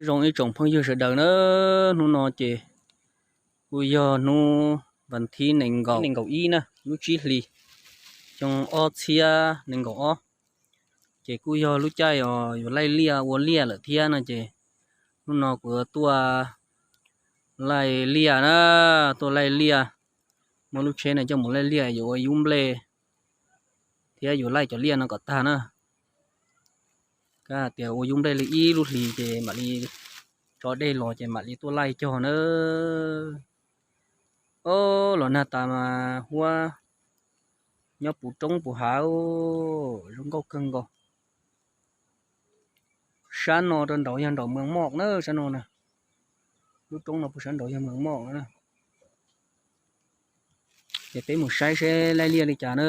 Zoo ib tsoom phooj ywg sawv daws na, hnub no ces kuj yog hnub vas thib nees nkaum ib na, lub tsib hlis, xyoo ob txhiab nees nkaum ob, ces kuj yog lub caij uas yuav laij liaj ua liaj lawm thiab no ces hnub no kuv yuav tuaj laij liaj na, tuaj laij liaj, muab lub tsheb no coj mus laij liaj yuav ua yub nplej thiab yuav laij cov liaj no kom tag na. Kab tias ua yub nplej li ib lub hlis ces mam li tso dej los ces mam li tuaj laij cog na. Os, los nag tas mas huab nyob puv roob puv hav, zoo nkauj kawg nkaus. Sab no rau nraud yog nraum Mees Moj na, sab no na. Lub roob no puag sab nraud yog Mees Moj na. Ces peb mus saib seb laij liaj li cas na.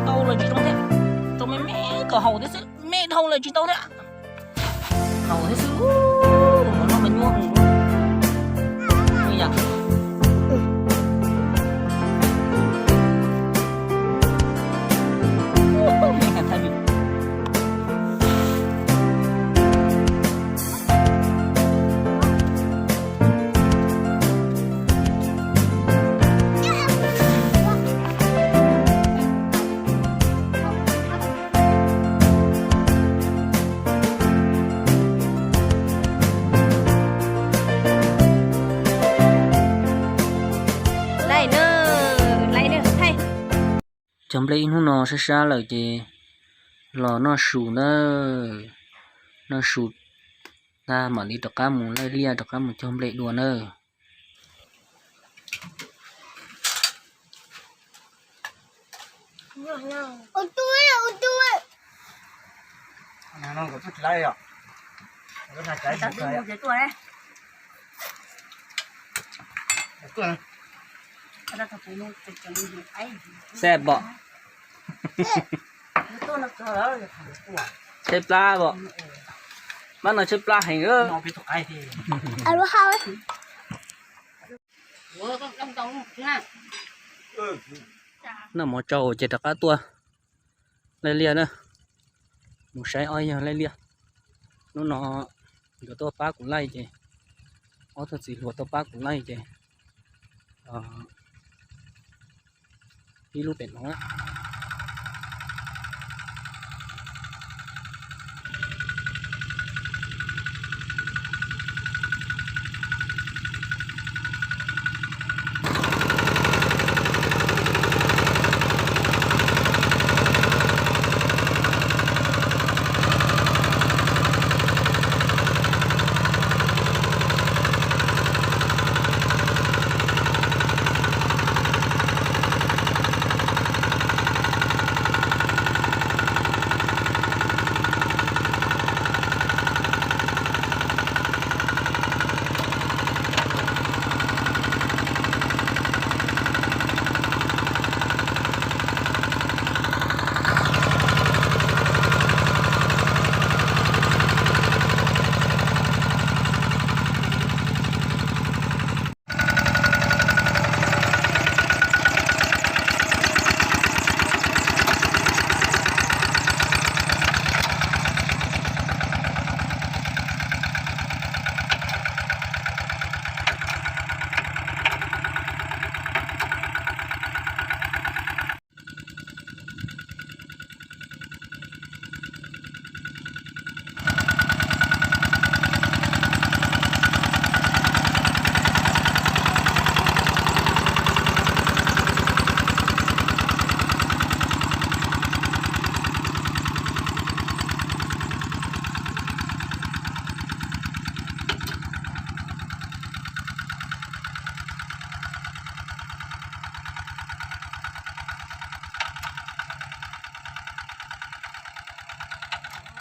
Tau lawm tsis tau thiab, rau me me kom haum thiab xwb, me dhau lawm tsis tau thiab. Haum thiab xwb, mov noj mas nyuaj heev. Laij na, laij na, thaij. Cog nplej ib hnub no sab sab lawm ces los noj su na. Noj su tag mam li rov qab mus laij liaj rov qab mus cog nplej dua na. Xab pom. Tshaib plab pom. Mab no tshaib plab heev. Noj mov tsau ces rov qab tuaj laij liaj na. Mus saib ob yawg laij liaj. Hnub no nkawd tuaj pab kuv laij ces, ob tug txiv hluas tuaj pab kuv laij ces, ib lub pem no na.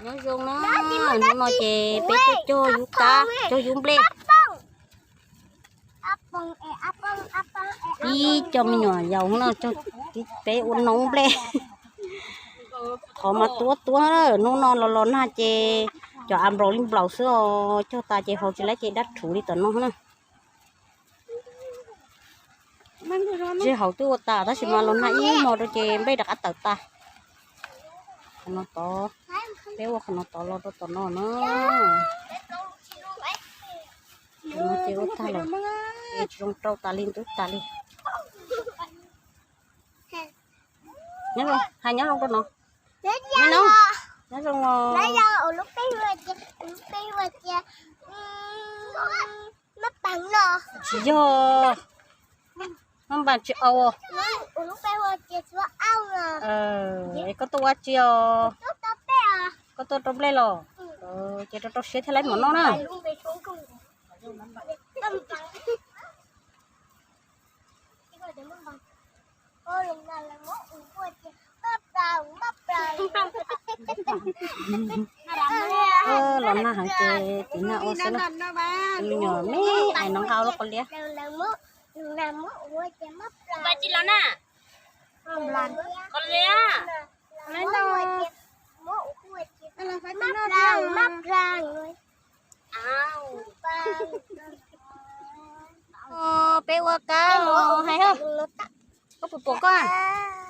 Nyob zoo na, hnub no ces peb tuaj cog yub qab, cog yub nplej. Ib co me nyuam yaus no cog, peb ua noob nplej. Qhov mas tuab tuab, hnub no los los nag ces cov av nplaum li nplaum xwb os, cog tas ces haus tsis laib ces dab rhuv li tom no na. Zej hauv twb ua tas tab sis mas los nag ib hmo rau ces nplej rov qab tawm tas. Qhov no tod, peb ua qhov no tod los rau tom no na. Qhov no ces ua tag lawm, ces tsis zoo rau tas li ntub tas li. Nyob zoo, hais nyob zoo rau no. Nyob zoo os. Tsis yog, maj npas tsis au. Koj tuaj ua tsi os? Koj tuaj rau nplej los? Ces rau rau siab thiaj laib mov noj na. Los nag heev ces tiv nag ua xwb na. Me nyuam me ais no nqa ua lub qos liab. Peb ua kab hais, koj puas pom koj?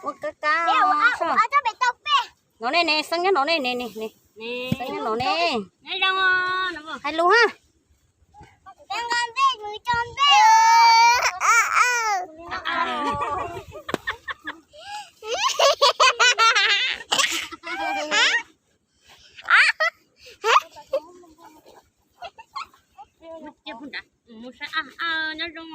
Ua kab kab. No ne ne, xeeb nyob no ne ne ne. Xeeb nyob no ne. Hais lus ha. Nyob zoo.